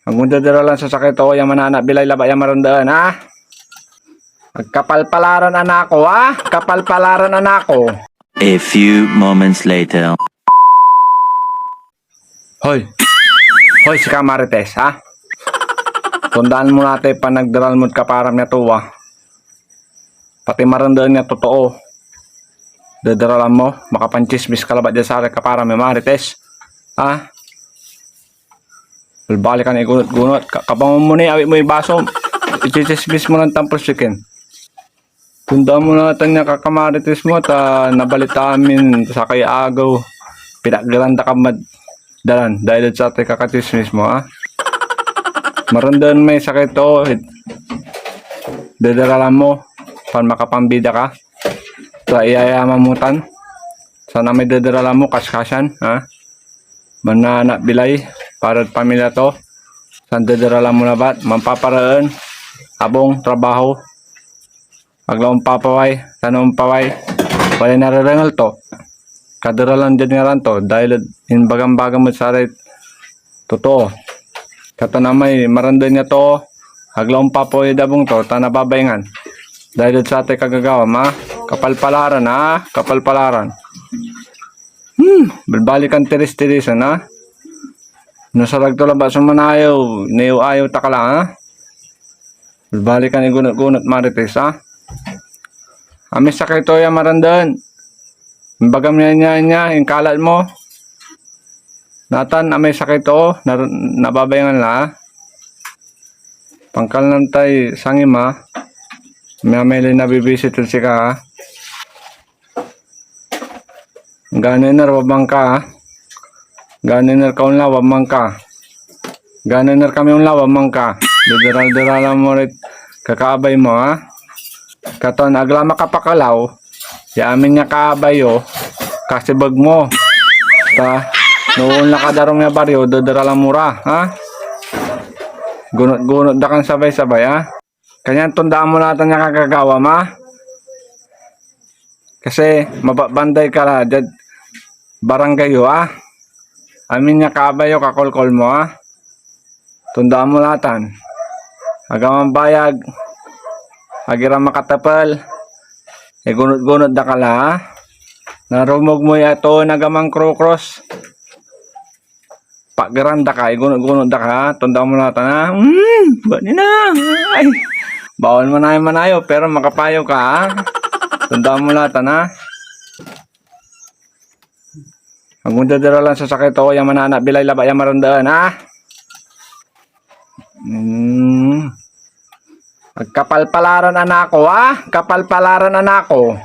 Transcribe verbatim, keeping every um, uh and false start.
Agmo dadaralan so sakey to ya mananabilay labat ya marendeen, ha? Agkapalpalaran anako, ha? Kapalpalaran anako. A few moments later. Hoy. Hoy, sika Marites, ha? Tondaan mo natay panagdaral mod kaparam ya towa. Pati marendeen ya totoo. Dadaralan mo, makapanchismis ka labat diad saray kaparam ya Marites, ha? Balbalikan igunot-gunot. Ka-, kabangon mo ni, awit moy baso. Itsitsismis mo lan tampol sikin. Tondaan mo natan ya kakamarites mo, ta nabalitaan min sakey agew, pinakgeran da ka mad dalan, dahil ed satay kakatsismis mo, ha? Marendeen may sakey to, dadaralan mo, tan makapambida ka. Ta iyayaman mo tan. Sana may dadaralan mo, kaskasian, ha? Mananabilay para ed pamilya to. San dadaralan mo labat, manpapareen, abung, trabaho. Ag la ompapaway, tan ompaway, walay narerengel to. Kadaralan diad ngaran to, dahil ed imbagam-bagam ed saray totoo. Katan amay marendeen ya too, ag la ompapaway ed abung to, ta nababaingan. Dahil ed satay kagagawam, ha? Kapalpalaran, ha? Kapalpalaran. Hmm, balbalikan tiris-tirisan, ha? No sarag to labat so manayaw, nayaw-ayaw ta ka la, ha? Balbalikan igunot-gunot, Marites, ha? Amay sakey to ya marendeen. Imbagam ya, nia, nia, inkalat mo. Natan, amay sakey to, na-, nababaingan la, ha? Pangkalnam tay sangim, ha? May, may lay nabibisit ed sika, ha? Gano iner wabang ka, ha? Gano iner ka onla, wabang ka. Gano iner kami onla, wabang ka. Dederal-deralan mo ray kakaabay mo, ha? Katon ag la makapakelaw ya amin ya kaabay yo, kasibeg mo. Ta, no onla ka darong ya baryo, dederalan mo ra, ha? Gunot-gunot da kan sabay-sabay, ha? Kanyan tondaan mo natan ya kagagawam, ha? Kasi mababanday ka la diad barangay yo, ha? Amin ya kaabay yo, kakolkol mo, ha? Tondaan mo natan. Ag ka mambayag, ag ira makatepel, igunot-gunot da ka la, ha? Narumog mo ya to, ag ka mankrokros. Pageran da ka, igunot-gunot da ka, ha? Tondaan mo natan, ha? Mm, bani na. Ay. Bawal manayo manayo, pero makapayo ka, ha? Tondaan mo natan, ha? Agmo dadaralan so sakey to ya mananabilay labat ya marendeen, ha? Mm. Agkapalpalaran anako, ha? Kapalpalaran anako.